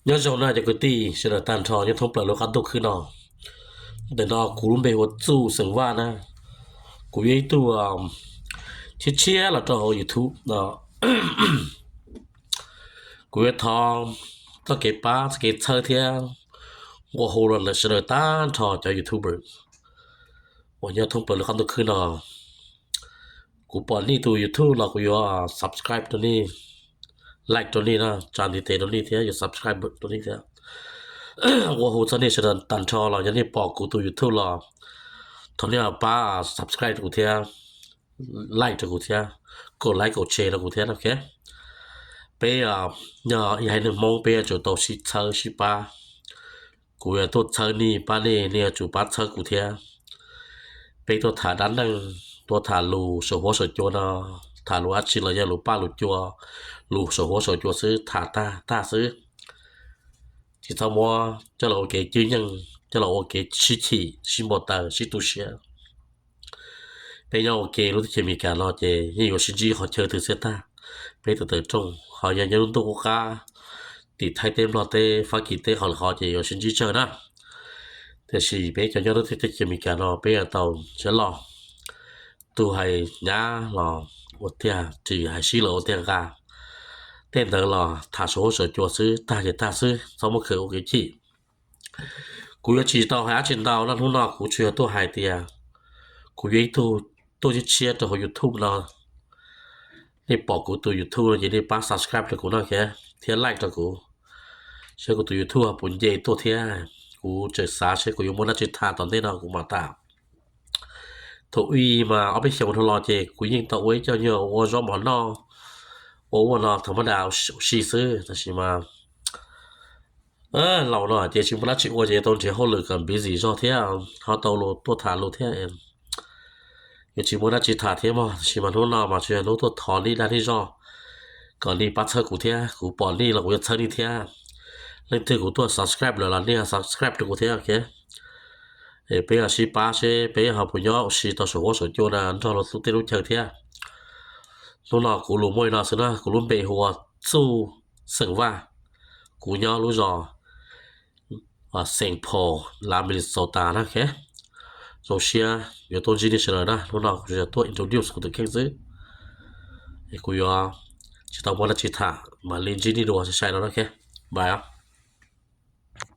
Nyob zoo na cov kwv tij sawv daws tag nrho nyob thoob plaws lub qab ntuj khwb no. Ntawm no kuv lub npe hu ua Txuj xeem Vaj na. Kuv yog ib tug tshiab tshiab los rau hauv YouTube no. Kuv yuav thov txoj kev pab txoj kev txhawb thiab nqua hu rau sawv daws tag nrho cov YouTuber uas nyob thoob plaws lub qab ntuj khwb no. Kuv pom nej tus YouTube los kuv yuav subscribe rau nej, like rau nej na, tsa ntiv tes rau nej thiab yuav subscribe rau nej thiab. Nqua hu txog nej sawv daws tag nrho los yog nej pom kuv tus YouTube los thov nej pab subscribe rau kuv thiab, like rau kuv thiab, kaum like kaum share rau kuv thiab. Peb yog ib haiv neeg Hmoob peb yuav tsum tau sib txhawb sib pab. Kuv yuav tuaj txhawb nej pab nej, nej yuav tsum pab txhawb kuv thiab. Peb tuaj tham dab neeg, tuaj tham lus saum huab saum cua no, tham lus dab tsi los yog lus paj lus cua, lus saum huab saum cua xwb, tham tag tag xwb. Tsis txhob muab coj los ua kev cwj yeej, coj los ua kev sib chim sib npau taws sib tu siab. Peb nyob ua ke lub teb chaws Amelikas no ces yeej yuav sib ntsib qhov chaw twg xwb tag. Peb tawm tawm rooj ho yog nyob lub ntuj qub qab tim Thaib teb Nplog teb Fab Kis teb qhov lwm qhov ces yuav sib ntsib tsawg na. Tiam sis peb cov nyob lub teb chaws Amelikas no peb yuav tau siab loj. Tus hais nyab los ua tiag, tus hais sib los ua tiag nqa. Tej ntawd los tham saum huab saum cua xwb, tag ces tag xwb, txhob muab khwv ua kev chim. Kuv yuav tsis tau hais dab tsi ntau no, hnub no kuv tsuas yog tuaj hais tias kuv yog ib tug tuaj tshiab tshiab rau hauv YouTube no. Nej pom kuv tus YouTube no ces nej pab subscribe rau kuv no thiab like rau kuv, seb kuv tus YouTube puas nce tuaj thiab. Kuv tseem xav seb kuv yuav muaj dab tsi tham tom ntej no kuv mam tham. Thaum ub mas ob peb xyoos dhau los ces kuv yeej tau ua ib co nyuag ua zaub mov noj, ua ua no thaum mab das ua si xwb, tab sis mas laus no ces tsis muaj dab tsi ua ces tau nrhiav hauj lwm kom busy zog thiab ho tau tuaj tham lus thiab. Yuav tsis muaj dab tsi tham thiab mog, tab sis mas hnub no mas tsuas yog hnub tuaj thov nej dag nej zog kom nej pab txhawb kuv thiab, kuv pom nej los kuv yuav txhawb nej thiab. Leej twg kuv tuaj subscribe lawm los nej subscribe rau kuv thiab. Peb ho sib pab seb peb ho puas nyob ua si tau saum huab saum cua na nrog luag tej lub chaw thiab. Hnub no kuv lus muaj li no xwb na, kuv lub npe hu ua Txuj xeem Vaj, kuv nyob lub zos Saint Paul, Minnesota na. Zoo siab yuav tuaj ntsib nej sawv daws na, hnub no kuv tsuas yog tuaj introduce kuv tus kheej xwb. Kuv yuav tsis tau muaj dab tsi tham, mam li ntsib nej dua sai sai no na. Bye.